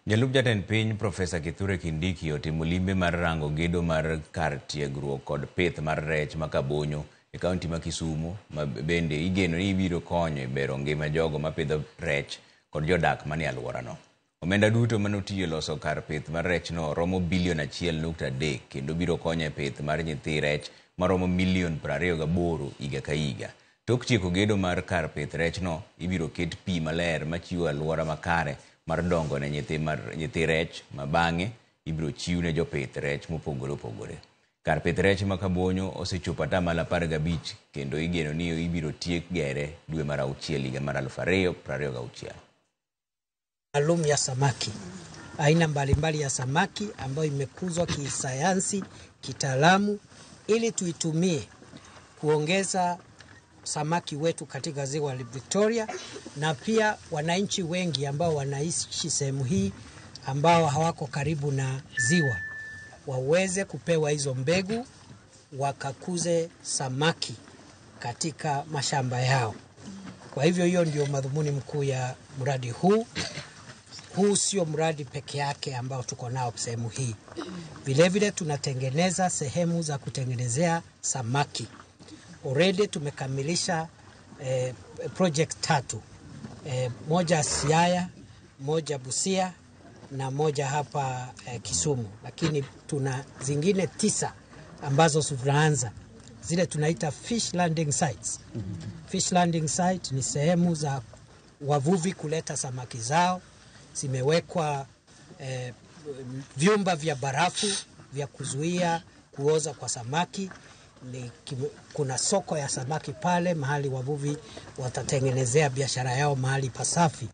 Jalup jatend piny Profesa Kithure Kindiki otimo limbe mar rango gedo mar kar tiegruok kod pith mar rech ma Kabonyo e kaunti ma Kisumu, ma bende igeno ni ibiro konyo e bero ngima jogo mapidho rech kod jodak manie alworano. Omenda duto manotiyo e loso kar pith mar rechno romo bilion 1.3 kendo biro konyo e pith mar nyithi rech maromo milion 28 higa ka higa. Tok tieko gedo mar kar pith rechno, ibiro ket pi maler machiwo alwora makare mar dongo ne nyithi rech ma bang'e ibiro chiw ne jopith rech mopogore opogore. Kar pith rech ma Kabonyo osechopo 15% kendo igeno ni ibiro tiek gere dwe mar auchiel higa mar 2026. Maalum ya samaki, aina mbalimbali ya samaki ambayo imekuzwa kisayansi, kitaalamu, ili tuitumie kuongeza samaki wetu katika ziwa Victoria, na pia wananchi wengi ambao wanaishi sehemu hii ambao hawako karibu na ziwa waweze kupewa hizo mbegu wakakuze samaki katika mashamba yao. Kwa hivyo hiyo ndio madhumuni mkuu ya mradi huu. Huu sio mradi peke yake ambao tuko nao sehemu hii. Vilevile tunatengeneza sehemu za kutengenezea samaki. Already tumekamilisha project 3. Moja Siaya, moja Busia na moja hapa Kisumu. Lakini tuna zingine 9 ambazo tunaanza. Zile tunaita fish landing sites. Fish landing site ni sehemu za wavuvi kuleta samaki zao. Zimewekwa vyumba vya barafu vya kuzuia kuoza kwa samaki. Kuna soko ya samaki pale mahali wavuvi watatengenezea biashara yao mahali pasafi.